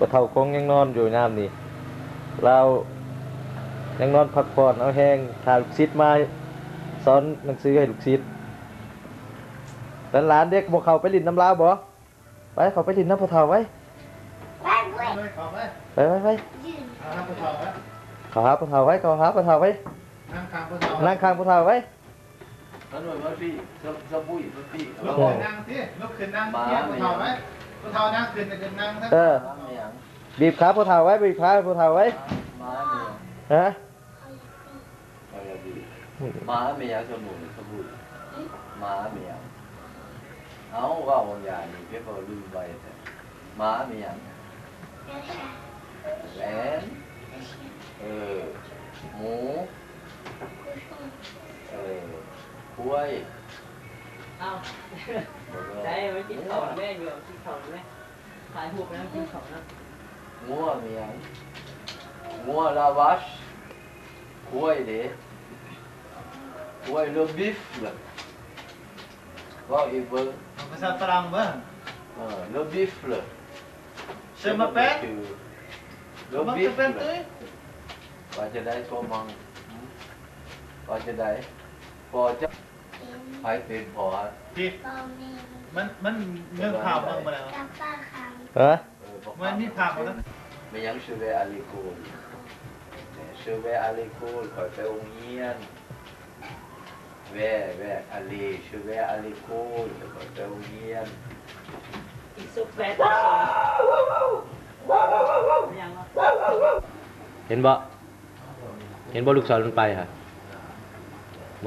ພໍ່ເຖົ້າຄົງຍັງນອນຢູ່ຍາມນີ້ ລາວຍັງນອນພັກຜ່ອນເອົາແຮງ ຖ້າລູກສິດມາສອນໜັງສືໃຫ້ລູກສິດ. ຫຼານໆເດັກບໍ່ເຂົ້າໄປຫຼິ້ນນຳລາວບໍ່? ໄປ ເຂົ້າໄປຫຼິ້ນນຳພໍ່ເຖົ້າໄວ້ ໄປ ໄປ ໄປ ເຂົ້າໄປ ເຂົ້າຫາພໍ່ເຖົ້າໄວ້ ເຂົ້າຫາພໍ່ເຖົ້າໄວ້ ນັ່ງຂ້າງພໍ່ເຖົ້າ ນັ່ງຂ້າງພໍ່ເຖົ້າໄວ້. ຂະໜວຍມາພີ້ ສະ ສະບຸຍມາພີ້ ລຸກຂຶ້ນນັ່ງຊິ ລຸກຂຶ້ນນັ່ງ ເຄຍຜູ້ເຖົ້າໄວ້ ຜູ້ເຖົ້ານັ່ງຂຶ້ນ ຂຶ້ນນັ່ງຊະ ເອີ ໝາແມ່ນຫຍັງ? ບີບຂາຜູ້ເຖົ້າໄວ້ ບີບຂາຜູ້ເຖົ້າໄວ້ ໝາແມ່ນຫຍັງ? ຮະ? ໝາແມ່ນຫຍັງ? ສະບຸຍ ສະບຸຍ ໝາແມ່ນຫຍັງ? ເອົ້າ ເວົ້າບາງຢ່າງນີ້ ເພິ່ນກໍລືມໄວແທ້ ໝາແມ່ນຫຍັງ? ແລນ ເອີ ໝູ ເອີ ຄວາຍ ເອົ້າ ໄດ້ ໄດ້ ໄດ້ກິນເຂົ້າແລ້ວ ກິນເຂົ້າແລ້ວ ຖ່າຍຮູບນຳກິນເຂົ້ານຳ ງົວແມ່ນຫຍັງ? ງົວ ລາວາຊ ຄວາຍເດ ຄວາຍ ເລີ ບິຟ ລະ ເວົ້າອີກເບິ່ງ ເອົາພາສາຝຣັ່ງເບິ່ງ ເອີ ເລີ ບິຟ ລະ ເຊີມາແປ ເລີ ບິຟ ລະ ວ່າຈະໄດ້ ໂຊມັງ ວ່າຈະໄດ້ ພໍຈະ ໃຜເປັນພໍ່? ທີ່ ມັນ ມັນ ເລື່ອງຂ່າວເບິ່ງບໍ່ໄດ້ຫວາ? ຮະ? ເອີ ມັນມີພາບບໍ່ນະ? ແມ່ນຫຍັງ? ຊື່ແວອາລີໂກນ ຊື່ແວອາລີໂກນ ຂ້ອຍໄປໂຮງຮຽນ ແວ ແວອາລີ ຊື່ແວອາລີໂກນ ຂ້ອຍໄປໂຮງຮຽນ ເຫັນບໍ່? ເຫັນບໍ່ລູກສອນມັນໄປຫັ້ນ?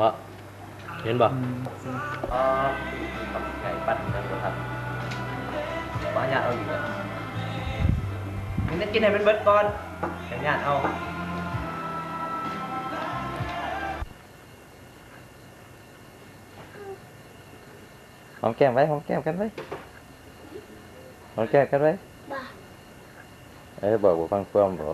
ບໍ່ ເຫັນບໍ່? ອືມ ອໍ ໃຫຍ່ປັດນັ້ນບໍ່ທັນ ມາຍາດເອົາອີກແລ້ວ ມຶງໄດ້ກິນໃຫ້ມັນເບິດກ່ອນ ຈັ່ງຍາດເອົາ. ຫອມແກ້ມໄວ້ ຫອມແກ້ມກັນໄວ້ ຫອມແກ້ມກັນໄວ້ ບໍ່ ເອີ ບອກບໍ່ຟັງຄວາມບໍ?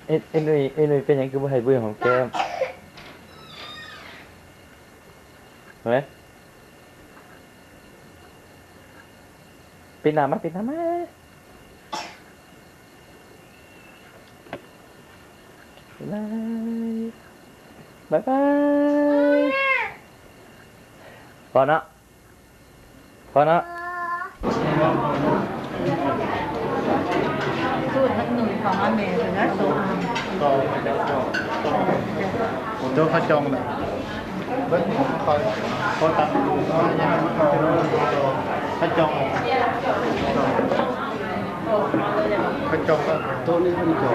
ເອີ ເອີ ໜຸ່ຍ ເອີ ໜຸ່ຍ ເປັນຫຍັງຄືບໍ່ໃຫ້ເບິ່ງຫອມແກ້ມ? ເອີ ປິດໜ້າມາ ປິດໜ້າມາ ບາຍບາຍ ພໍເນາະ ພໍເນາະ. ສູດມັນໜຸ່ຍເຂົ້າມາແມ່ເພິ່ນນະ ໂຕອາມ ໂຕຂະຈ່ອງນະ ເບິ່ງ ຂ້ອຍ ຂ້ອຍຕັດ ຂະຈ່ອງ ຂະຈ່ອງ ໂຕນີ້ຂະຈ່ອງ.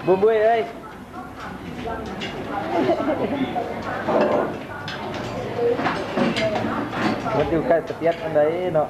ບຸ້ມບຸ້ຍເອີຍ ມັນຢູ່ໃກ້ປະຕຽດອັນໃດເນາ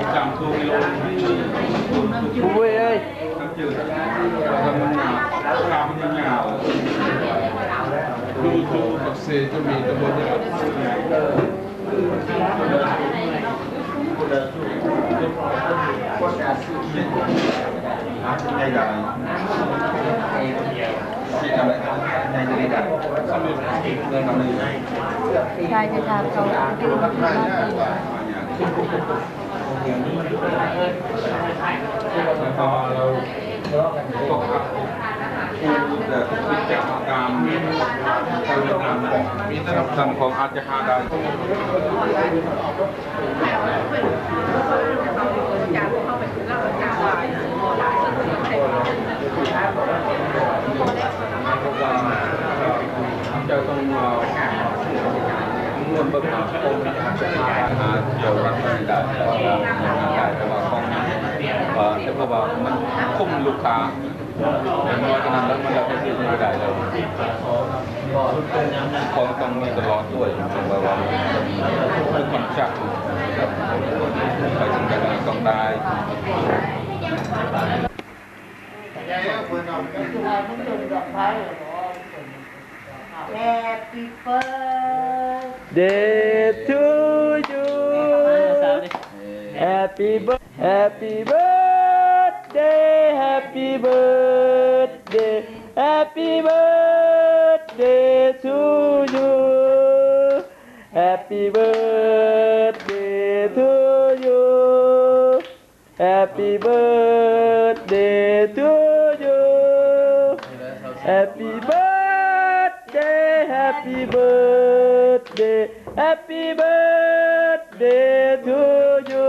ະ. ຊາຍຈະຖາມເຂົາ Happy birthday to you. Happy bir- Happy birthday, happy birthday, happy birthday to you. Happy birthday to you. Happy birthday to you. Happy birthday, happy birthday, happy birthday to you.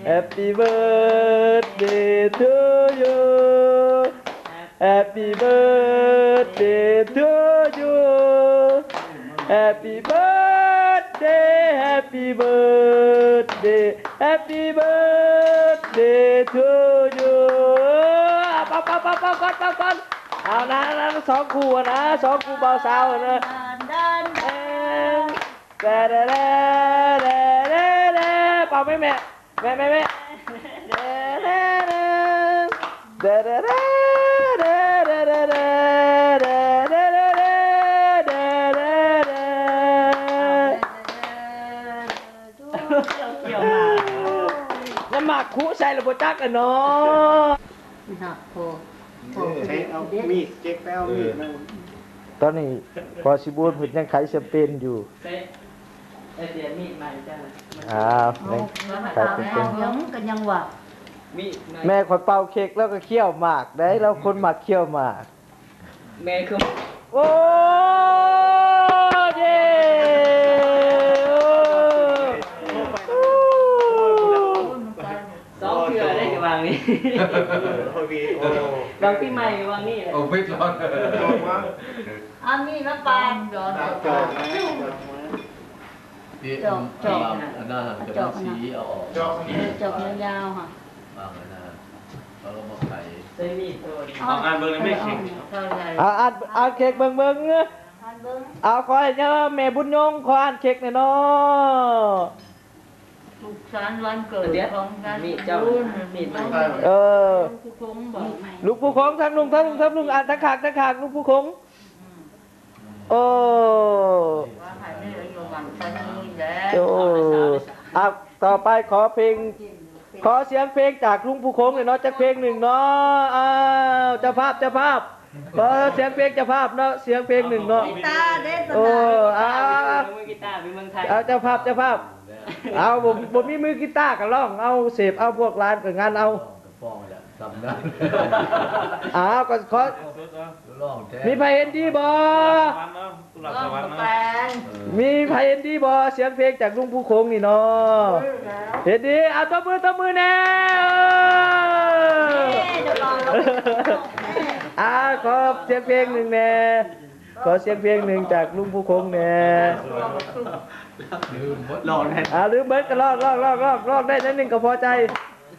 Happy birthday to you. Happy birthday to you. Happy birthday, happy birthday, happy birthday to you. ເປົ່າ ເປົ່າ ເປົ່າ ເປົ່າກ່ອນ ເປົ່າກ່ອນ ເອົານະ ນະ ສອງຄູ່ນະ ສອງຄູ່ບ່າວສາວນະ ແຕ່ແດ່ແດ່ແດ່ແດ່ ເປົ່າແມ່ ແມ່ ແມ່ ແມ່ ແດ່ແດ່ແດ່ ແດ່ແດ່ແດ່ ນ້ຳໝາກຄຸໃສ່ລະບໍ່ຈັກລະເນາະ ໄປເອົາມີດ ເຈັກໄປເອົາມີດມາ ຕອນນີ້ພໍ່ສີບູນເພິ່ນຍັງໄຂແຊມເປນຢູ່ ໄປ ໄປເປ່ຽນມີດໃໝ່ຈ້າ ອ້າວ ໄຂແຊມເປນ ຍັງ ກໍຍັງວ່າ ມີດໃໝ່ ແມ່ຂ້ອຍເປົ່າເຄັກລາວກໍຄ້ຽວໝາກໄດ໋ ລາວຄົນມັກຄ້ຽວໝາກ ແມ່ຄື ໂອ້ ເຢ້ ໂອ້ ສອງເທື່ອໄດ້ກະວາງນີ້ ວາງປີໃໝ່ກະວາງນີ້ແຫຼະ ເອົາມີດມາປາດ ຈອກ ຈອກ ຈອກ ອັນນັ້ນຈະເປັນສີເອົາອອກ ຈອກ ເອີ ຈອກຍາວໆຫັ້ນ ວາງໄວ້ນັ້ນ ເຂົາກໍມາໄຂ ໃສ່ມີດໂຕນີ້ ເອົາອ່ານເບິ່ງໃນແມ່ເຄັກ ເອົາ ອ່ານ ອ່ານເຄັກເບິ່ງ ເບິ່ງ ອ່ານເບິ່ງ ເອົາ ຂໍໃຫ້ຍາແມ່ບຸນຍົງ ຂໍອ່ານເຄັກແດ່ເນາະ ສຸກສັນວັນເກີດຂອງທ່ານບຸນ ເອີ ລຸງພູຄົງ ທາງລຸງ ທາງລຸງ ທາງລຸງ ອ່ານທາງຂ້າງ ທາງຂ້າງ ລຸງພູຄົງ ໂອ້ ວ່າໃຫ້ມີອາຍຸໝັ້ນຂວັນຍືນແດ່ ໂອ້ ອ່ະ ຕໍ່ໄປຂໍເພງ ຂໍສຽງເພງຈາກລຸງພູຄົງແດ່ເນາະ ຈັກເພງໜຶ່ງເນາະ ອ້າວ ເຈົ້າພາບ ເຈົ້າພາບ ຂໍສຽງເພງເຈົ້າພາບເນາະ ສຽງເພງໜຶ່ງເນາະ ໂອ້ ອ້າວ ເອົາ ເຈົ້າພາບ ເຈົ້າພາບ ເອົາ ບໍ່ ບໍ່ມີມືກີຕາກະຮ້ອງເອົາ ເສບເອົາ ພວກຫຼານກະງັນເອົາ ຟ້ອງແລ້ວ ສ່ຳນັ້ນ ອ້າວ ກໍຂໍ ມີໃຜເຫັນດີບໍ່? ມີໃຜເຫັນດີບໍ່? ສຽງເພງຈາກລຸງພູຄົງນີ້ເນາະ ເຫັນດີ ເອົາ ຕົບມື ຕົບມືແດ່ ເອີ ອ່າ ຂໍສຽງເພງໜຶ່ງແດ່ ຂໍສຽງເພງໜຶ່ງຈາກລຸງພູຄົງແດ່ ລືມເບິດ ອ່າ ລືມເບິດ ກໍລອງ ລອງ ລອງ ລອງ ລອງໄດ້ໜ້ອຍໜຶ່ງກໍພໍໃຈ.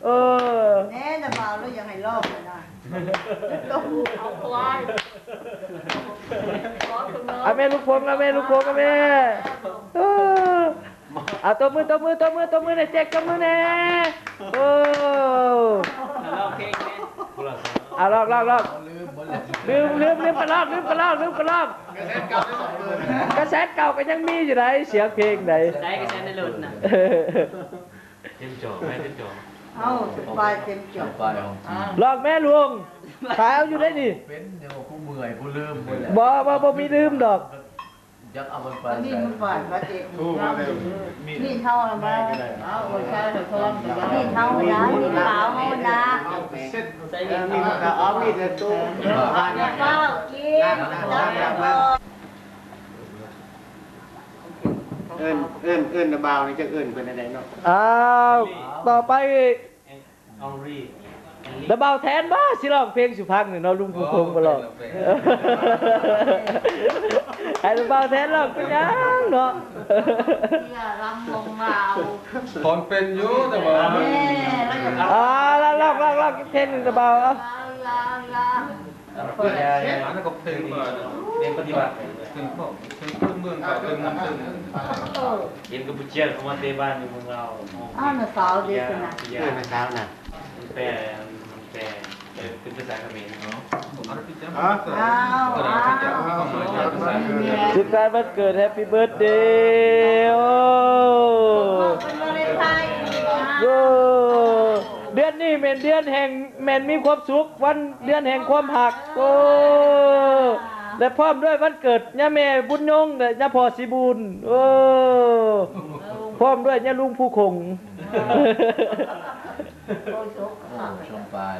ເອີ ແນ່ນະ ບ່າວລາວຢາກໃຫ້ລອງນະ ຕົບມື ເອົາຄວາຍ ເອົາແມ່ລູກໂປ່ງ ເອົາແມ່ລູກໂປ່ງ ເອົາແມ່ ເອີ ເອົາ ຕົບມື ຕົບມື ຕົບມື ຕົບມືແດ່ ແຈັກ ຕົບມືແດ່ ໂອ້ ເອົາ ລອງ ລອງ ລອງ ລືມ ລືມ ລືມ ກະລອງ ລືມ ກະລອງ ລືມ ກະລອງ. ກະແຊດເກົ່າກໍຍັງມີຢູ່ໃດ໋ ສຽງເພງໃດ໋ ໃສກະແຊດໃນລົດນະ. ເຕັມຈໍ ແມ່ເຕັມຈໍ ເອົາ ສະບາຍເຕັມຈໍ ສະບາຍ ລອງແມ່ລຸງ ຂາຍເອົາຢູ່ໄດ໋ນີ້ ເປັນເດ ຜູ້ເມື່ອຍຜູ້ລືມ ບໍ່ ບໍ່ ບໍ່ມີລືມດອກ. ຢາກເອົາມັນໄປ ມີມັນບາດບາດເຈັບ ໂທມາແລ້ວ ມີດເຮົາລະມາ ເອົາ ບໍ່ໃຊ້ລະທ້ອງ ມີດເຮົານະ ມີດຂາວເຮົານະ ເອົາໄປເຊັດ ໃສ່ມີດ ເອົາມີດໃນຕູ້ ຢ່າຟ້າວກິນ ເອີ້ນ ເອີ້ນ ເອີ້ນນາບ່າວນີ້ ຈັກເອີ້ນເພິ່ນແນວໃດເນາະ? ອ້າວ ຕໍ່ໄປ ນາບ່າວແທນບໍ່ ຊິຮ້ອງເພງສູ່ຟັງນີ້ເນາະ ລຸງພູຄົງບໍ່ຮ້ອງ ໃຫ້ນາບ່າວແທນຮ້ອງເປັນຫຍັງເນາະ? ຟ້ອນເປັນຢູ່ ແຕ່ວ່າ ອ່າ ລອງ ລອງ ລອງ ເພງໜຶ່ງນາບ່າວ ເອົາ. ອັນນັ້ນກໍເພງວ່າ ເພງປະຕິບັດ ເພງຂອງ ເພງພື້ນເມືອງເຂົາ ເພງນຳເພງ ເຫັນກຳປູເຈຍເຂົາມາເຕະບານຢູ່ເມືອງລາວ ອ້າວ ນ້າສາວເດ້ ເອີ ນ້າສາວນະ ມັນແປ ມັນແປເປັນພາສາຂະເໝນເນາະ. ສຸກສານວັນເກີດ Happy Birthday ໂອ້ ໂອ້ ເດືອນນີ້ແມ່ນເດືອນແຫ່ງ ແມ່ນມີຄວາມສຸກ ວັນ ເດືອນແຫ່ງຄວາມຮັກ ໂອ້ ແລະ ພ້ອມດ້ວຍວັນເກີດຍາແມ່ບຸນຍົງ ແລະ ຍາພໍ່ສີບູນ ໂອ້ ພ້ອມດ້ວຍຍາລຸງພູຂົງ ໂອ້ ຊົງປາຍ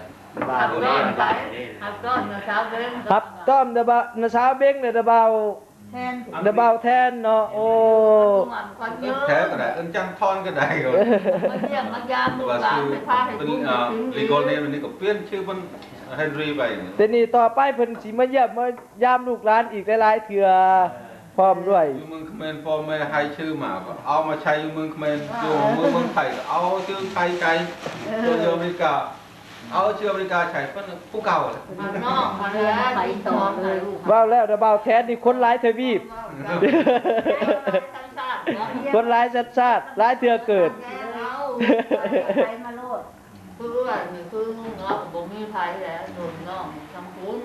ຮັບຕ້ອນນະສາວເບັງ ຮັບຕ້ອນນະບ່າວ ນະສາວເບັງ ແລະ ນະບ່າວ ແທນ ນະບ່າວແທນເນາະ ໂອ້ ເອີ້ນແທ້ກໍໄດ້ ເອີ້ນຈັນທອນກໍໄດ້ ມາຢ້ຽມມາຢາມລູກຫຼານ ເປັນ ເປັນ ອ່າ legal name ນີ້ກໍປ່ຽນຊື່ເປັນ Henry ໄປ ແຕ່ນີ້ຕໍ່ໄປເພິ່ນຊິມາຢ້ຽມມາຢາມລູກຫຼານອີກຫຼາຍໆເທື່ອ ພ້ອມດ້ວຍ ຢູ່ເມືອງຂະເໝນ ພໍ່ແມ່ໃຫ້ຊື່ມາກໍເອົາມາໃຊ້ຢູ່ເມືອງຂະເໝນ ຢູ່ເມືອງ ເມືອງໄທກໍເອົາຊື່ໄທໄກ ຢູ່ອາເມລິກາ ເອົາເຊື້ອອາເມລິກາໃຊ້ເພິ່ນຄືເກົ່າແຫຼະ ເວົ້າແລ້ວນະ ບ່າວແທນນີ້ຄົນຫຼາຍທະວີບ ຄົນຫຼາຍສັນຊາດ ຫຼາຍເທື່ອເກີດ ຄືອັນນີ້ຄືເຮົາບໍ່ມີໃຜແລ້ວ ໂຍມນ້ອງທັງພຸ້ນ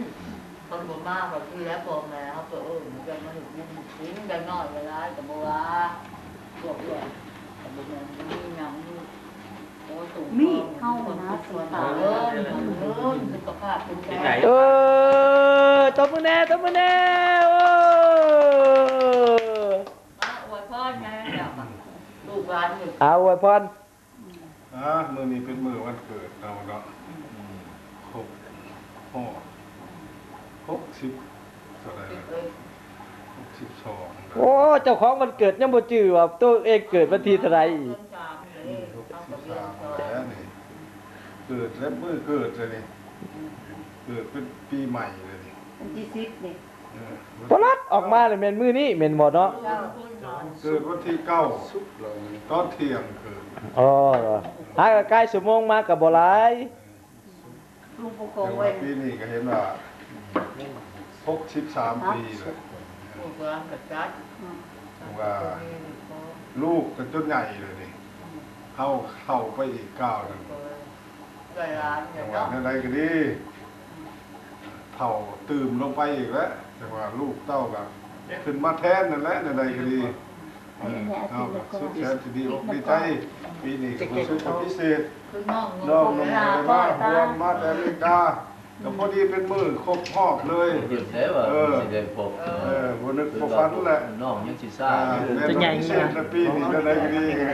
ເພິ່ນບໍ່ມາກໍຄືແລ້ວ ພໍ່ແມ່ເຮົາກໍເອີ້ນ ຢາກມາເຮັດບຸນເຮັດສິນ ຢ່າງໜ້ອຍຫຼາຍກໍບໍ່ວ່າ ພວກເອື້ອຍກໍບໍ່ແມ່ນມີຫຍັງ ມີເຮົານະ ເອີ ສຸຂະພາບແຂງແຮງ ເອີ ຕົບມືແດ່ ຕົບມືແດ່ ໂອ້ ອວຍພອນແດ່ ລູກຫຼານຢູ່ ອາ ອວຍພອນ ອາ ມື້ນີ້ເປັນມື້ວັນເກີດເຮົາເນາະ ອືມ ຄົບຮອບ ຫົກສິບ ເທົ່າໃດລະ ຫົກສິບສອງ ໂອ້ ເຈົ້າຂອງວັນເກີດຍັງບໍ່ຈື່ວ່າໂຕເອງເກີດວັນທີເທົ່າໃດອີກ ອືມ ຫົກສິບສາມ ແລ້ວນີ້ ເກີດແລ້ວ ມື້ເກີດແລ້ວນີ້ ເກີດເປັນປີໃໝ່ແລ້ວນີ້ ວັນທີສິບນີ້ ເອີ ປະລັດອອກມາແລ້ວແມ່ນມື້ນີ້ແມ່ນບໍ່ເນາະ? ເກີດວັນທີເກົ້າ ຕອນທ່ຽງຄືນ ອໍ ຫາກະກາຍຊົ່ວໂມງມາກະບໍ່ຫຼາຍ ແຕ່ວ່າປີນີ້ກະເຫັນວ່າຫົກສິບສາມປີແລ້ວ ວ່າລູກກະຈົນໃຫຍ່ແລ້ວນີ້ ເຮົາເຖົ້າໄປອີກກ້າວໜຶ່ງ ຈັ່ງວ່າແນວໃດກະດີ ເຖົ້າຕື່ມລົງໄປອີກແລ້ວ ຈັ່ງວ່າລູກເຕົ້າກະຂຶ້ນມາແທນນັ້ນແຫຼະ ແນວໃດກະດີ ເອີ ເຮົາກະສຸດແສນຊິດີອົກດີໃຈ ປີນີ້ກະຮູ້ສຶກວ່າພິເສດ ນ້ອງໜຸ່ມກະໄດ້ມາຮ່ວມ ມາແຕ່ອາເມລິກາ ກະພໍດີເປັນມື້ຄົບຮອບເລີຍ ເອີ ເອີ ບໍ່ນຶກບໍ່ຝັນແຫຼະ ນ້ອງຍັງຊິຊ້າ ແມ່ນພິເສດແລ້ວປີນີ້ ແນວໃດກະດີ ເອີ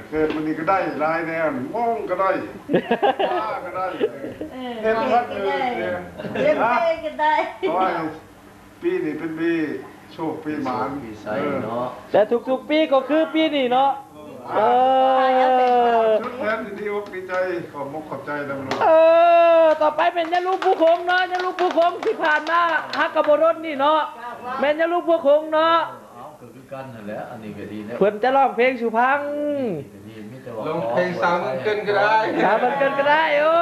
ເກີດມື້ນີ້ກະໄດ້ຫຼາຍແນວ ໂມງກະໄດ້ ຟ້າກະໄດ້ ເອີ ເຮັດທັງອື່ນ ເຮັດເອງກະໄດ້ ເພາະວ່າປີນີ້ເປັນປີໂຊກປີໝານ ປີໄຊເນາະ ແລະທຸກໆປີກໍຄືປີນີ້ເນາະ ເອີ ສຸດແສນຊິດີອົກດີໃຈ ຂອບອົກຂອບໃຈນຳລູກ ເອີ ຕໍ່ໄປແມ່ນຍາລຸງພູຂົງເນາະ ຍາລຸງພູຂົງທີ່ຜ່ານມາຫາກະບໍ່ດົນນີ້ເນາະ ແມ່ນຍາລຸງພູຂົງເນາະ ເອົາ ກະຄືກັນຫັ້ນແຫຼະ ອັນນີ້ກະດີແລ້ວ ເພິ່ນຈະຮ້ອງເພງສູ່ຟັງ ກະດີ ມີແຕ່ວ່າ ຮ້ອງເພງສາວເມືອງເກີນກະໄດ້ ສາວເມືອງເກີນກະໄດ້ ໂອ້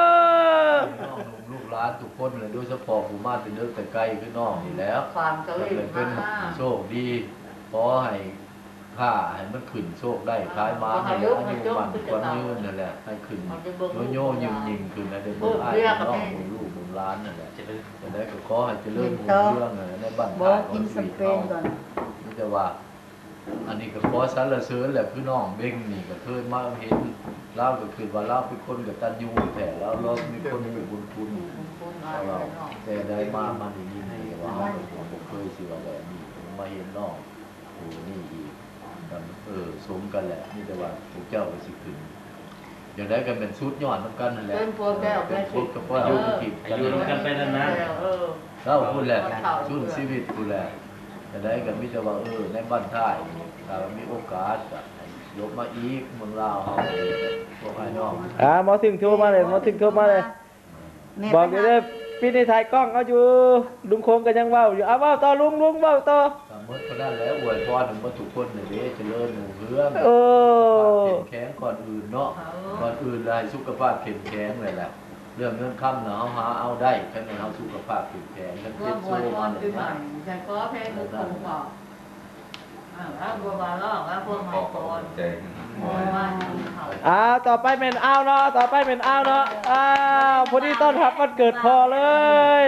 ນ້ອງໜຸ່ມລູກຫຼານທຸກຄົນແຫຼະ ໂດຍສະເພາະຜູ້ມາແຕ່ເດີກແຕ່ໄກຄືນ້ອງນີ້ແຫຼະ ຄວາມສຳເລັດ ເປັນໂຊກດີ ຂໍໃຫ້ຄ້າໃຫ້ມັນຂຶ້ນໂຊກໄດ້ ຂາຍມາໃຫ້ອາຍຸໝັ້ນຂວັນຍືນຫັ້ນແຫຼະ ໃຫ້ຂຶ້ນໂຍໂຍຍິ້ມຍິ້ມຂຶ້ນ ໃຫ້ໄດ້ເບິ່ງອ້າຍເບິ່ງນ້ອງເບິ່ງລູກເບິ່ງ ຫຼານນັ້ນແຫຼະ. ຈັ່ງໃດກໍຂໍໃຫ້ຈະເລີນຮຸ່ງເຮືອງໃນບັ້ນທ້າຍຂອງຊີວິດເຮົາ. ມີແຕ່ວ່າ ອັນນີ້ກໍຂໍສັນລະເສີນແຫຼະ ຄືນ້ອງເບັງນີ້ກໍເຄີຍມາເຫັນລາວ ກໍຄິດວ່າລາວເປັນຄົນກະຕັນຍູແທ້ ລາວ ລາວເປັນຄົນມີບຸນຄຸນ ແຕ່ໃດມາ ມາໄດ້ຍິນນີ້ວ່າເຮົາກໍບໍ່ເຄີຍຊິວ່າແບບນີ້ ມາເຫັນນ້ອງຜູ້ນີ້ອີກ ກໍ ເອີ ສົມກັນແຫຼະ ມີແຕ່ວ່າພວກເຈົ້າກໍຊິຂຶ້ນ ຈັ່ງໃດກໍແມ່ນສຸດຍອດນຳກັນຫັ້ນແຫຼະ ເປັນພວກແກ້ວ ເປັນພວກກະເປົາ ເອີ ຢູ່ນຳກັນໄປນານໆ ເອີ ເຈົ້າພຸ້ນແຫຼະ ຊຸນຊີວິດພຸ້ນແຫຼະ. ຈັ່ງໃດກໍມີແຕ່ວ່າ ເອີ ໃນບັ້ນທ້າຍນີ້ ຖ້າມີໂອກາດກໍໃຫ້ຍົກມາອີກ ເມືອງລາວເຮົາ ພວກອ້າຍນ້ອງ. ອ່າ ໝໍເຖິງໂທມາເລີຍ ໝໍເຖິງໂທມາເລີຍ. ບອກຢູ່ເດີ ປີນີ້ຖ່າຍກ້ອງເອົາຢູ່ ລຸງຄົງກໍຍັງເວົ້າຢູ່. ເອົາ ເວົ້າຕໍ່ລຸງ ລຸງເວົ້າຕໍ່. ກໍໝົດເທົ່ານັ້ນແຫຼະ ອວຍພອນໃຫ້ໝົດທຸກຄົນນີ້ເດ້ ຈະເລີນຮຸ່ງເຮືອງ ເອີ ເຂັ້ມແຂງກ່ອນອື່ນເນາະ ເອີ ກ່ອນອື່ນລະໃຫ້ສຸຂະພາບເຂັ້ມແຂງແຫຼະ ເລື່ອງເງິນຄຳນະເຮົາຫາເອົາໄດ້ ຄັນແມ່ນເຮົາສຸຂະພາບເຂັ້ມແຂງ ຄັນເຈັບໂຊມານີ້ນະ. ອ້າວ ຕໍ່ໄປແມ່ນອ້າວເນາະ ຕໍ່ໄປແມ່ນອ້າວເນາະ. ອ້າວ ພໍດີຕ້ອນຮັບວັນເກີດພໍ່ເລີຍ.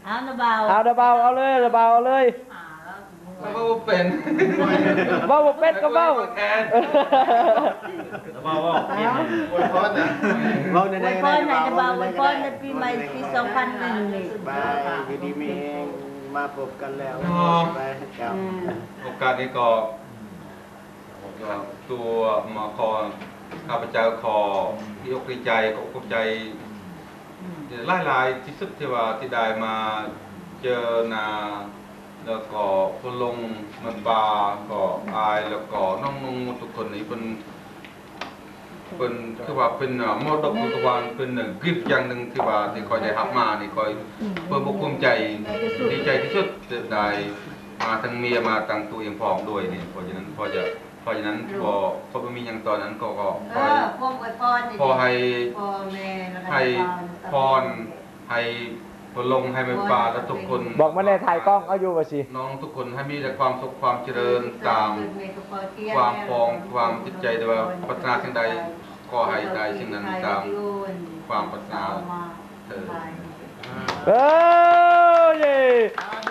ອ້າວ ນະບ່າວ ອ້າວ ນະບ່າວ ເອົາເລີຍ ນະບ່າວ ເອົາເລີຍ. ເວົ້າບໍ່ເປັນ ເວົ້າບໍ່ເປັນກໍເວົ້າ ເວົ້າ ເວົ້າ ເວົ້າແນວໃດ ອວຍພອນໃຫ້ນະບ່າວ ອວຍພອນໃນປີໃໝ່ປີສອງພັນໜຶ່ງນີ້ ບາຍ ຢູ່ດີມີແຮງ ມາພົບກັນແລ້ວ ເນາະ ບາຍ ເຈົ້າ ອືມ ໂອກາດນີ້ກໍ ກໍຕົວມາຂໍ ຂ້າພະເຈົ້າຂໍດີອົກດີໃຈ ຂອບອົກຂອບໃຈ ອືມ ຫຼາຍໆທີ່ສຸດທີ່ວ່າທີ່ໄດ້ມາເຈີໜ້າ ແລ້ວກໍພໍ່ຫຼົງ ແມ່ປ້າ ກໍອ້າຍ ແລ້ວກໍນ້ອງນຸ່ງ ໝົດທຸກຄົນນີ້ ເພິ່ນ ເພິ່ນຄືວ່າເປັນມໍລະດົກ ຄືວ່າເປັນກິບຢ່າງໜຶ່ງທີ່ວ່າທີ່ຂ້ອຍໄດ້ຮັບມານີ້ ຂ້ອຍ ອືມ ເພິ່ນບໍ່ພູມໃຈ ດີໃຈທີ່ສຸດ ໄດ້ມາທັງເມຍ ມາທັງຕົວເອງພ້ອມດ້ວຍນີ້. ເພາະສະນັ້ນ ເພາະຈະ ເພາະສະນັ້ນ ກໍ ກໍບໍ່ມີຫຍັງຕອນນັ້ນ ກໍ ກໍ ເອີ ຂໍໃຫ້ ຂໍໃຫ້ ໃຫ້ພອນ ໃຫ້ພໍ່ຫຼົງ ໃຫ້ແມ່ປ້າ ແລະ ທຸກຄົນ ບອກມາແດ່ ຖ່າຍກ້ອງເອົາຢູ່ວ່າຊິ ນ້ອງທຸກຄົນໃຫ້ມີແຕ່ຄວາມສຸກຄວາມຈະເລີນ ຕາມຄວາມປອງ ຄວາມຈິດໃຈ ແຕ່ວ່າປາດຖະໜາສິ່ງໃດ ຂໍໃຫ້ໄດ້ສິ່ງນັ້ນຕາມຄວາມປາດຖະໜາເທີ້ນ. ເອີ ເຢ້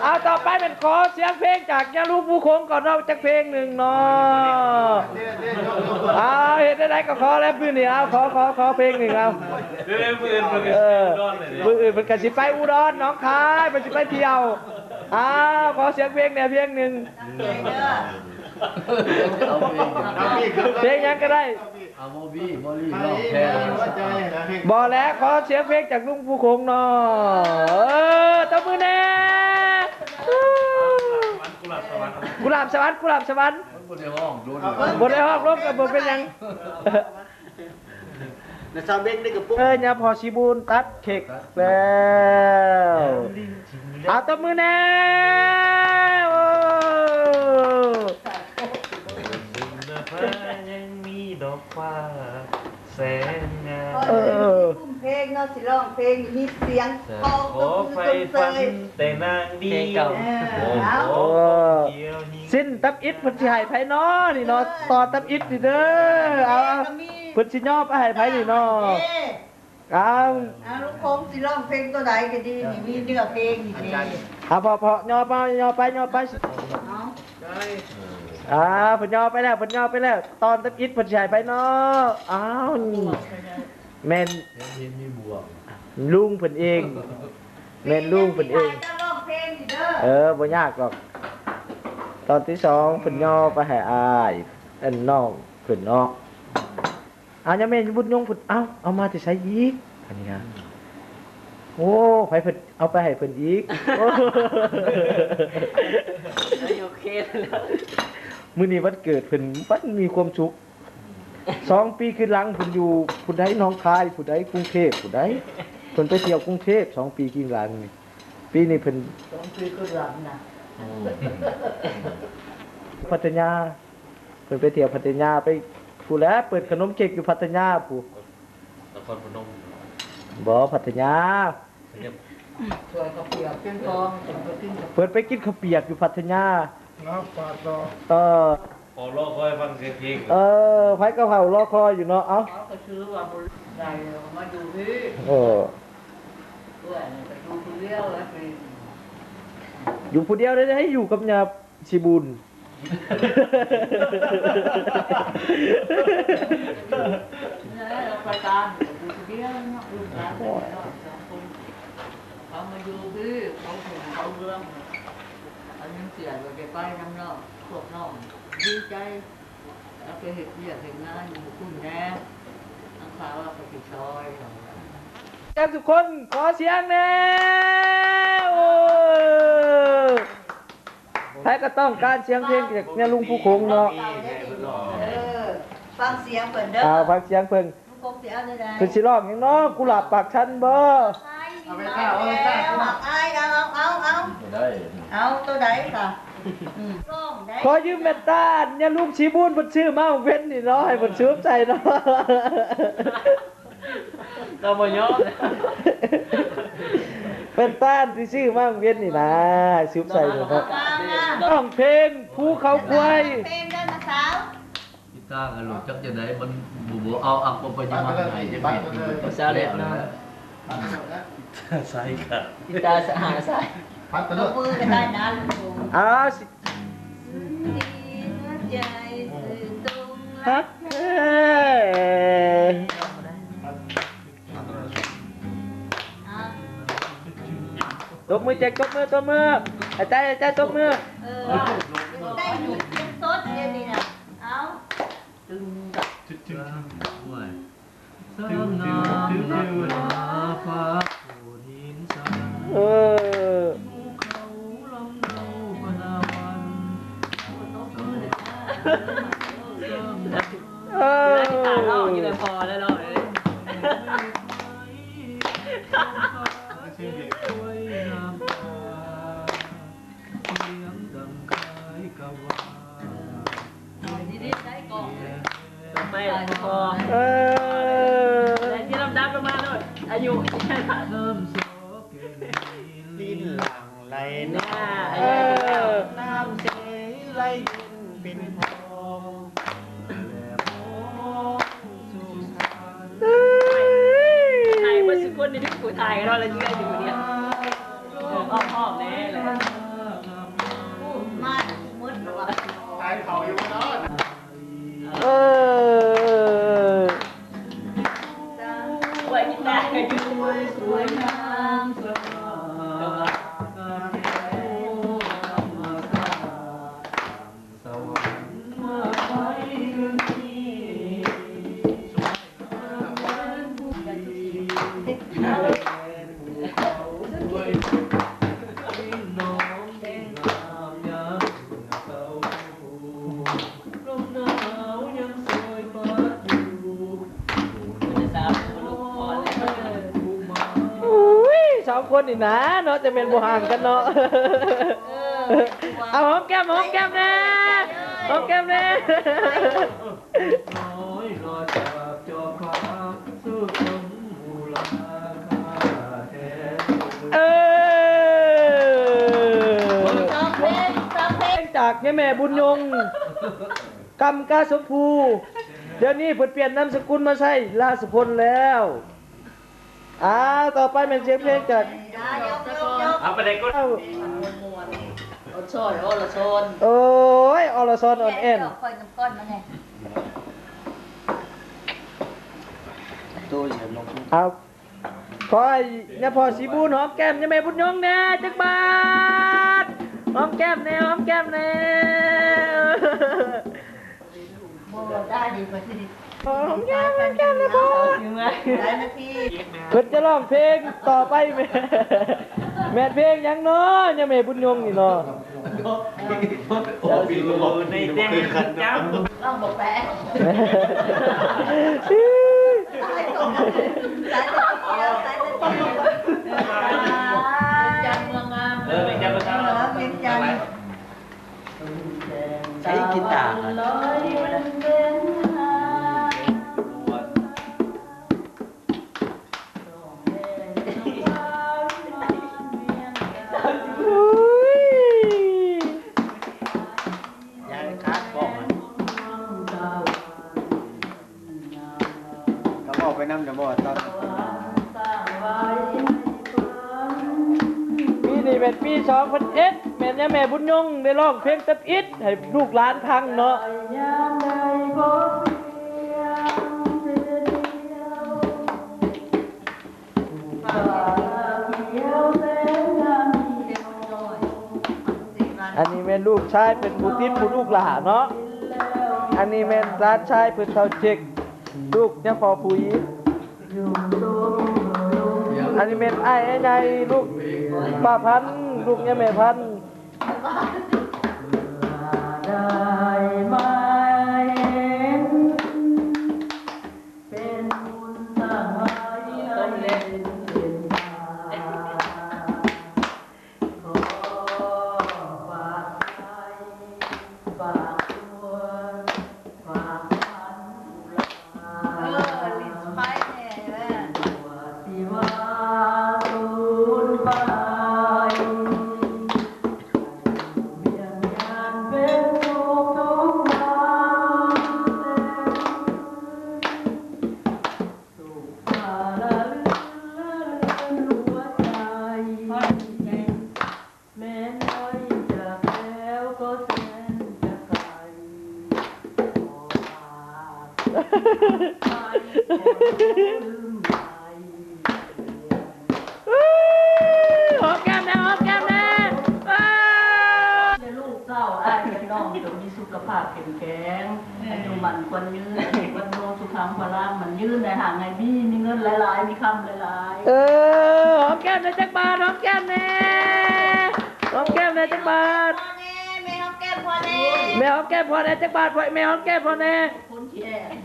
ເອົາ ຕໍ່ໄປແມ່ນຂໍສຽງເພງຈາກຍາລູກຜູ້ຄົງກ່ອນເນາະ ຈັກເພງໜຶ່ງເນາະ. ເອົາ ເຮັດແນວໃດກໍຂໍແລ້ວມື້ນີ້ ເອົາ ຂໍ ຂໍ ຂໍເພງໜຶ່ງ ເອົາ. ມື້ອື່ນເພິ່ນກໍຊິໄປອຸດອນເລີຍ ມື້ອື່ນເພິ່ນກໍຊິໄປອຸດອນ ໜອງຄາຍ ເພິ່ນຊິໄປທ່ຽວ. ເອົາ ຂໍສຽງເພງແດ່ເພງໜຶ່ງ ເພງຫຍັງກໍໄດ້. ເອົາ ບໍ່ມີ ບໍ່ລີ ຮ້ອງແທນ ບໍ່ແຫຼະ ຂໍສຽງເພງຈາກລຸງຜູ້ຄົງເນາະ. ເອີ ຕົບມືແດ່ ກຸຫຼາບສະຫວັນ ກຸຫຼາບສະຫວັນ ມັນບໍ່ໄດ້ຮ້ອງດົນ ບໍ່ໄດ້ຮ້ອງດົນກໍບໍ່ເປັນຫຍັງ. ແລ້ວຊາວເບັງນີ້ກໍປຸກ ເອີ ຍາພໍ່ສີບູນຕັດເຄັກແລ້ວ. ເອົາ ຕົບມືແດ່ ໂອ້ ເອີ ເພງເນາະ ຊິຮ້ອງເພງ ມີສຽງ ຂໍໄຟຝັນແຕ່ນາງດີ ເອີ ເອົາ ເອີ ສິ້ນຕັບອິດເພິ່ນຊິໃຫ້ໃຜນໍນີ້ນໍ ຕໍ່ຕັບອິດນີ້ເດີ ເອົາ ເພິ່ນຊິຍໍໄປໃຫ້ໃຜນີ້ນໍ ເອົາ ເອົາ ລຸງຄົງຊິຮ້ອງເພງຕົວໃດກໍດີນີ້ ມີເນື້ອເພງນີ້ເດ້ ເອົາ ພໍ ພໍ ຍໍໄປ ຍໍໄປ ຍໍໄປ ເອົາ ອ່າ ເພິ່ນຍໍໄປແລ້ວ ເພິ່ນຍໍໄປແລ້ວ ຕອນທຳອິດເພິ່ນຊິໃຫ້ໃຜນໍ ອ້າວ ແມ່ນ ລຸງເພິ່ນເອງ ແມ່ນລຸງເພິ່ນເອງ ເອີ ບໍ່ຍາກດອກ ຕອນທີສອງເພິ່ນຍໍໄປໃຫ້ອ້າຍ ອັນ ນ້ອງເພິ່ນເນາະ. ອ້າວ ຍັງແມ່ນບຸນຍົງພຸ້ນ ເອົ້າ ເອົາມາແຕ່ໃສອີກ ອັນນີ້ນະ ໂອ້ ໃຜເພິ່ນເອົາໄປໃຫ້ເພິ່ນອີກ ໂອເຄແລ້ວ ມື້ນີ້ວັນເກີດເພິ່ນ ມັນມີຄວາມສຸກ ສອງປີຄືນຫຼັງ ເພິ່ນຢູ່ພຸ້ນໃດ ໜອງຄາຍ ຜູ້ໃດ ກຸງເທບ ຜູ້ໃດ ເພິ່ນໄປທ່ຽວກຸງເທບ ສອງປີຄືນຫຼັງນີ້ ປີນີ້ເພິ່ນ ສອງປີຄືນຫຼັງນະ ພັດທະຍາ. ເພິ່ນໄປທ່ຽວພັດທະຍາ ໄປ ຜູ້ແຫຼະ ເປີດຂະໜົມເຄັກຢູ່ພັດທະຍາພຸ້ນ ນະຄອນພະນົມ ບໍ່ ພັດທະຍາ ເພິ່ນໄປກິນເຂົ້າປຽກຢູ່ພັດທະຍາ ເອີ ເອີ ໃຜກໍເຝົ້າລໍຄອຍຢູ່ເນາະ ເອົ້າ ເອີ ໂອ້ ຢູ່ຜູ້ດຽວໄດ້ ໃຫ້ຢູ່ກັບຍາສີບຸນ. ໄປຕາມຢູ່ຜູ້ດຽວເນາະ ລູກຫຼານໄປເນາະ ສອງຄົນ ເຂົາມາຢູ່ພີ້ ເຂົາເປັນເຂົາເມືອງ ເຂົາຍັງເສຍບໍ່ໄດ້ໄປນຳນ້ອງ ພວກນ້ອງດີໃຈ. ລາວໄປເຮັດວຽກເຮັດງານຢູ່ພຸ້ນແດ່ ທາງເຂົາລາວກໍຊິຊ່ອຍເຂົາ. ຈັກທຸກຄົນ ຂໍສຽງແດ່. ໂອ້ ໃຜກໍຕ້ອງການສຽງເພງຈາກຍາລຸງພູຂົງເນາະ. ເອີ ຟັງສຽງເພິ່ນເດີ ອ່າ ຟັງສຽງເພິ່ນ. ເພິ່ນຊິຮ້ອງຫຍັງເນາະ ກຸຫຼາບປາກຊັນບໍ? ເອົາໄປຄ່າ ເອົາໄປຄ່າ ໝາກອ້າຍ ເອົາ ເອົາ ເອົາ ເອົາ ບໍ່ໄດ້ ເອົາໂຕໃດຄະ? ອືມ ຂໍຢືມແວ່ນຕາ ຍາລຸງສີບູນເພິ່ນຊື້ມາເວັນນີ້ເນາະ ໃຫ້ເພິ່ນສວມໃສ່ເນາະ. ລາວບໍ່ຍອມ ແວ່ນຕາທີ່ຊື້ມາເວັນນີ້ນະ ສວມໃສ່ເນາະ. ຮ້ອງເພງພູເຂົາຄວາຍ ຮ້ອງເພງເດີນ້າສາວ. ກິຕາກໍຮູ້ຈັກຈັ່ງໃດ ມັນບໍ່ ບໍ່ເອົາອັກປະປະຍາມາໃຫ້ຈັກເມັດ ມັນກໍແລ້ວແຫຼະ. ໃສ່ກະ ກິຕາສະຫາສາຍ ປັດໄປໂລດ ມືກໍໄດ້ນະລຸງ. ອ້າວ ຮັກແທ້ ຕົບມືແຈັກ ຕົບມື ຕົບມື ອ້າຍໃຈ ອ້າຍໃຈ ຕົບມື. ເອີ ໄດ້ຍິນສຽງສົດດຽວນີ້ນະ ເອົາ. ຕຶງ ຕຶງ ຕຶງ ຕຶງ ຕຶງ ເອີ ເອີ ຕາຫຼອກຢູ່ແລ້ວ ພໍແລ້ວເນາະ. ໄປພໍ ເອີ ແລະທີ່ລຳດັບລົງມາໂລດ ອາຍຸ ລີນຫຼັ່ງໄຫຼນາ ເອີ ນ້ຳໃສໄຫຼເຢັນເປັນທອງ ແລະມອງສູ່ສັນ ເອີຍ ຖ່າຍເບິດສຸຄົນນີ້ ຜູ້ຖ່າຍກໍໄດ້ລະ ເຊື່ອຢູ່ເດ. ເອີ ອ້ອມໆແດ່ລະ ມາໝົດແລ້ວວ່າ ຂາຍເຂົ້າຢູ່ບໍ່ເນາະ. ເອີ ສວຍກິນໄດ້ ສວຍ ສວຍງາມ ສະຫງ່າ ເຈົ້າກະ ໂອ້ຍ ສອງຄົນນີ້ນາເນາະ ຈະແມ່ນບໍ່ຫ່າງກັນເນາະ. ເອີ ເອົາ ຫອມແກ້ມ ຫອມແກ້ມແດ່ ຫອມແກ້ມແດ່. ເອີ ຈາກຍາແມ່ບຸນຍົງ ກຳກາຊົມພູ ດຽວນີ້ເພິ່ນປ່ຽນນາມສະກຸນມາໃຊ້ລາສະພົນແລ້ວ. ອ່າ ຕໍ່ໄປແມ່ນສຽງເພງຈາກ ອ່າ ຍົກໆໆ ເອົາໄປໄດ້ກໍ ເອົາ ມ່ວນໆ ອອນຊອນ ອອລະຊອນ ໂອ້ຍ ອອລະຊອນ ອອນແອນ ຂ້ອຍນຳກ້ອນມາແດ່ ໂຕເຢັນລົງ ເອົາ ຂໍໃຫ້ຍາພໍ່ສີບູນຫອມແກ້ມຍາແມ່ບຸນຍົງແດ່ຈັກບາດ ຫອມແກ້ມແດ່ ຫອມແກ້ມແດ່. ບໍ່ໄດ້ດີກວ່າຊິ ຫອມແກ້ມ ຫອມແກ້ມນະພໍ່ ຫຼາຍນາທີ ເພິ່ນຈະຮ້ອງເພງຕໍ່ໄປ ແມ່ນ ແມ່ນເພງຫຍັງເນາະ ຍາແມ່ບຸນຍົງນີ້ເນາະ. ໃນແຕ່ງງານເຈົ້າ ລອງບໍ່ແປ ສາຍຕາ ສາຍຕາ ສາຍຕາ ເອີ ເມືອງງາມ ເອີ ວຽງຈັນ ເອີ ວຽງຈັນ. ໃຊ້ກີຕາ ຢ່າຂາດກ້ອງ ກໍເວົ້າໄປນຳ ຈະບໍ່ຕອນ ເອີ ນີ້ແມ່ນປີສອງພັນເອັດ ແມ່ນຍາແມ່ບຸນຍົງໄດ້ຮ້ອງເພງຕັບອິດໃຫ້ລູກຫຼານຟັງເນາະ. ອັນນີ້ແມ່ນລູກຊາຍເພິ່ນຜູ້ຕິດຜູ້ລູກຫຼ້າເນາະ. ອັນນີ້ແມ່ນຫຼານຊາຍເພິ່ນເຖົ້າເຈັກ ລູກຍາພໍ່ຜູ້ອີກ. ອັນນີ້ແມ່ນອ້າຍໃຫຍ່ ລູກປ້າພັນ ລູກຍາແມ່ພັນ. ຫອມແກ້ມແດ່ ຫອມແກ້ມແດ່. ເອີ ໃຫ້ລູກເຕົ້າອ້າຍກັບນ້ອງຈົ່ງມີສຸຂະພາບເຂັ້ມແຂງ ອາຍຸໝັ້ນຂວັນຍືນ ອາຍຸວັນໂນ ສຸຂັງພະລັງໝັ້ນຍືນ ໃຫ້ຮ່າງໃຫຍ່ມີ ມີເງິນຫຼາຍໆ ມີຄຳຫຼາຍໆ. ເອີ ຫອມແກ້ມແດ່ຈັກບາດ ຫອມແກ້ມແດ່ ຫອມແກ້ມແດ່ຈັກບາດ. ແມ່ຫອມແກ້ມພໍ່ແດ່ ແມ່ຫອມແກ້ມພໍ່ແດ່ຈັກບາດ ພໍ່ ແມ່ຫອມແກ້ມພໍ່ແດ່.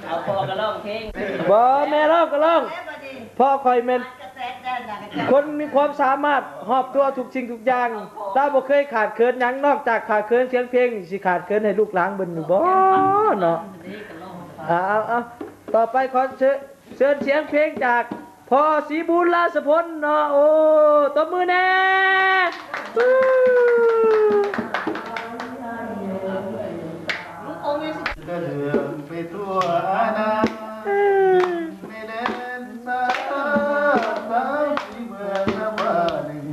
ເອົາພໍ່ກໍຮ້ອງເພງ ບໍ່ ແມ່ຮ້ອງກໍຮ້ອງ. ພໍ່ຂ້ອຍແມ່ນຄົນມີຄວາມສາມາດຮອບຕົວທຸກສິ່ງທຸກຢ່າງ ລາວບໍ່ເຄີຍຂາດເຂີນຫຍັງ ນອກຈາກຂາດເຂີນສຽງເພງ ຊິຂາດເຂີນໃຫ້ລູກຫຼານເບິ່ງຢູ່ບໍ່ເນາະ. ເອົາ ເອົາ ເອົາ ຕໍ່ໄປຂໍເຊີນ ເຊີນສຽງເພງຈາກພໍ່ສີບູນ ລາຊະພົນເນາະ. ໂອ້ ຕົບມືແດ່. ກະເດີນໄປທົ່ວອານາ ໃນແດນສາ ສາວສີເມືອງນຳວ່າໜຶ່ງ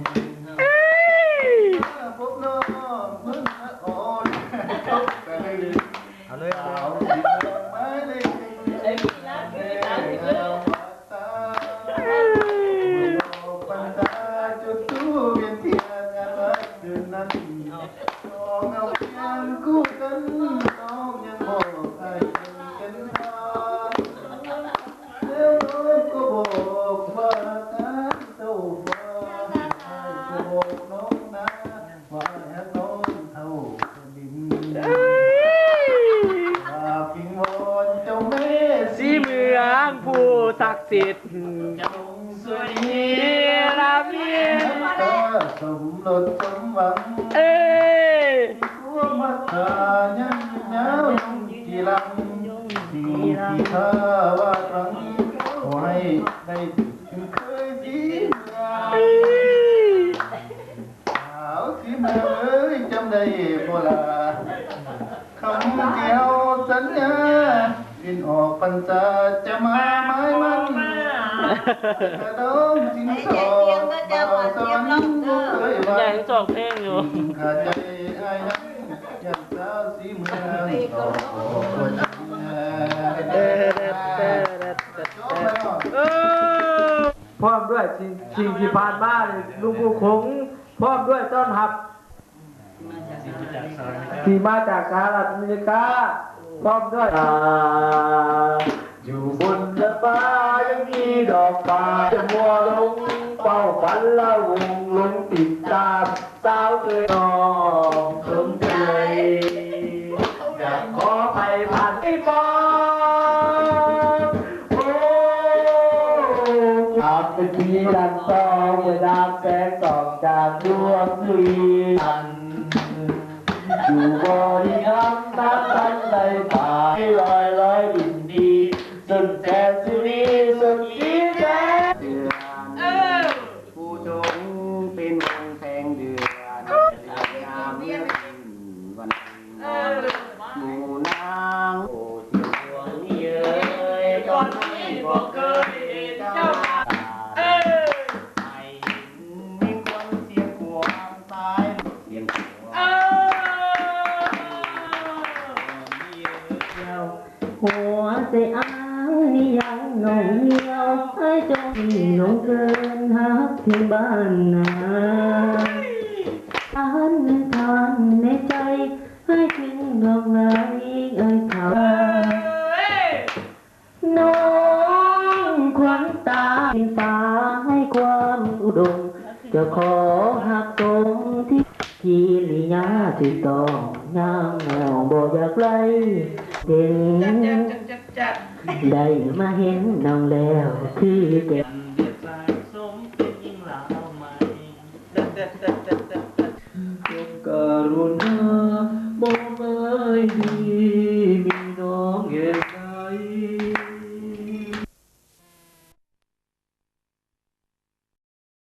ມາພົບນ້ອງເມືອງນະຄອນ ຕົກຕະລຶງ. ເອົາເລີຍ ສາວສີເມືອງໝາຍເລກໜຶ່ງ ໃນລາວບັນດາ ຈຸດທູບວຽນທຽນງານວັນຄືນນັ້ນ ສອງເອົາຄຽງຄູ່ກັນ ນ້ອງຍັງບອກອ້າຍເປັນເປັນພາ ແລ້ວນ້ອງກໍບອກວ່າ ທ່ານເຈົ້າວ່າ ອ້າຍກໍບອກນ້ອງນາ ວ່າແຮງນ້ອງເທົ່າແຜ່ນດິນ ເອີຍ ວ່າວິງວອນເຈົ້າແມ່ສີເມືອງຜູ້ສັກສິດ ຈະລົງຊ່ວຍເນລະມິດ ໃຫ້ເຈົ້າສົມລົດສົມຫວັງ ເອີຍ ຄວາມຮັກສາຍັງຍາວຍົງຈີລັງ ສິ່ງທີ່ຂ້າວາດຫວັງ ຂໍໃຫ້ໄດ້ເປັນເຄີຍສີເມືອງ ເອີຍ. ສາວສີເມືອງເອີຍ ຈຳໄດ້ບໍ່ລະ ຄຳທີ່ເຮົາສັນຍາ ເປັນອອກພັນສາຈະມາໝາຍມັນ ກະດອງສິນສອດ ບ່າວສະຫວັນບໍ່ເຄີຍຫວັ່ນ ຍັງຮ້ອງເພງຢູ່ ຄາໃຈອ້າຍນັ້ນ ຢ້ານສາວສີເມືອງ ເອີ ພ້ອມດ້ວຍສິ່ງ ສິ່ງທີ່ຜ່ານມາ ລຸງປູ່ຂົງ ພ້ອມດ້ວຍຕ້ອນຮັບ ທີ່ມາຈາກສະຫະລັດອາເມລິກາ ພ້ອມດ້ວຍ ຢູ່ບົນດາດຟ້າຍັງມີດອກບານ ຈະມົວຫຼົງເປົ້າຝັນລະວົງ ຫຼົງຕິດຕາມສາວເອີຍ ນ້ອງສົນໃຈ ຢາກຂໍໄປຜ່ານໄດ້ບໍ່? ໂອ້ ອາດເປັນຜີດັງຕໍ່ ເມື່ອນາມແສງສ່ອງຈາກດວງສຸລິຈັນ ຢູ່ບໍ່ດີງາມນາງທັນໄດ້ປາຍ ລອຍລອຍດິນດີ ສົນແສນສຸລີ ສົນດີແສນເດືອນ ເອີ ຜູ້ຊົງເປັນວົງແສງເດືອນ ຍາມເດືອນ ເອີ ໝູ່ນາງ ໂອ້ ດວງນີ້ເອີຍ ກ່ອນນີ້ບໍ່ເຄີຍເຫັນເຈົ້າ ເອີ ໄດ້ຍິນມີຄວາມສຽງຂວາ ຫົວໃຈອ້າຍນີ້ຍັງໜ່ອງດຽວ ອ້າຍຈົ່ງມີນ້ອງເກີນຮັກເຖິງບ້ານນາ ທ່ານແມ່ທ່ານແມ່ໃຈ ອ້າຍຈຶ່ງດອກໄມ້ອ້າຍເຂົາ ນ້ອງຂວັນຕາຟ້າໃຫ້ຄວາມອຸດົມ ຈະຂໍຮັກສົມທີ່ ກິລິຍາຖືກຕ້ອງ ຍາມນ້ອງບໍ່ຢາກໄລ່ເຫັນ ໄດ້ມາເຫັນນ້ອງແລ້ວຄືແກ່ນ ກະລຸນາ